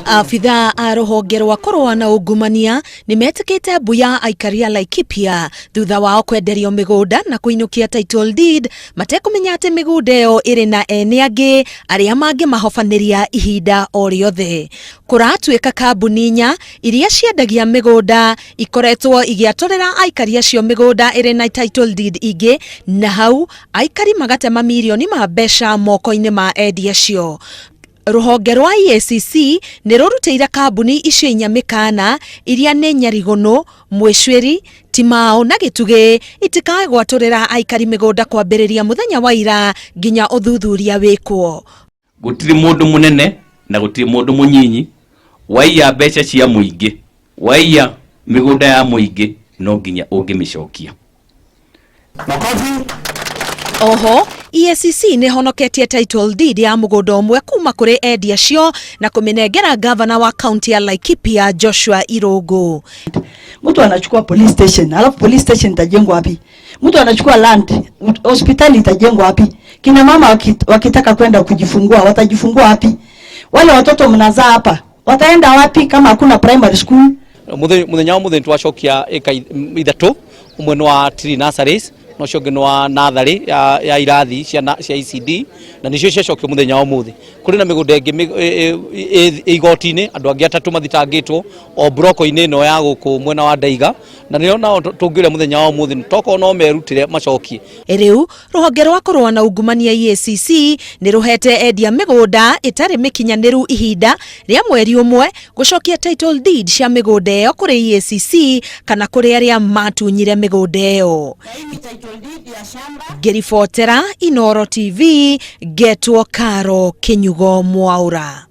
Abithaa a rũhonge rwa kũrũa na ungumania nĩ metĩkĩte mbu ya aikari a Laikipia thutha wao kwenderio mĩgũnda na kũinũkia title deed matekũmenya atĩ mĩgũnda ĩyo ĩrĩ na ene angĩ arĩa mangĩmahobanĩria ihinda o rĩothe. Kũratuĩka kambuni inya iria ciendagia mĩgũnda ikoretwo igĩatũrĩra aikari acio mĩgũnda ĩrĩ na title deed ingĩ na hau aikari magatema mirioni ma mbeca moko-inĩ ma endia acio. Rũhonge rwa EACC nĩ rũrutĩire kambuni icio inya mĩkana iria nĩ Nyarigũnũ, Mwĩcwĩri, Timao na Gĩtugĩ itikae gwatũrĩra aikari mĩgũnda kwambĩrĩria mũthenya wa ira nginya ũthuthuria wĩkwo. Gũtirĩ mũndũ mũnene na gũtirĩ mũndũ mũnyinyi waiya mbeca cia mũingĩ, waiya mĩgũnda ya mũingĩ no nginya ũngĩmĩcokia. Makofi. Oho, EACC nĩ ĩhonoketie title deed ya mũgũnda ũmwe kuma kũrĩ endia acio na kũmĩnengera ngavana wa kaunti ya Laikipia Joshua Irũngũ. Mtu anachukua police station, alafu police station itajengwa wapi? Mtu anachukua land, hospitali itajengwa wapi? Kina mama wakitaka kwenda kujifungua watajifungua wapi? Wale watoto mnazaa hapa wataenda wapi kama hakuna primary school? Muthenya wa muthenya twacokia ĩka ithatũ, ũmwe nĩ wa tree nurseries na ũcio ũngĩ nĩ wa natharĩ ya, ya irathi cia, cia ECD na nĩcio ciacokio mũthenya wa ũmũthĩ. Kũrĩ na mĩgũnda ĩngĩ ĩ igoti-inĩ, andũ angĩ atatũ mathitangĩtwo o mburoko-inĩ ĩno ya gũkũ mwena wa Ndaiga, na nĩo nao tũngĩũria mũthenya wa ũmũthĩ tokorwo no merutĩre macokie. Rĩu rũhonge rwa kũrũa na ungumania EACC nĩ rũhete endia mĩgũnda ĩtarĩ mĩkinyanĩru ihinda rĩa mweri ũmwe gũcokia title deed cia mĩgũnda ĩyo kũrĩ EACC kana kũrĩ arĩa matunyire mĩgũnda ĩyo. Ngĩribotera Inooro TV, ngetwo Karo Kĩnyugo Mwaũra.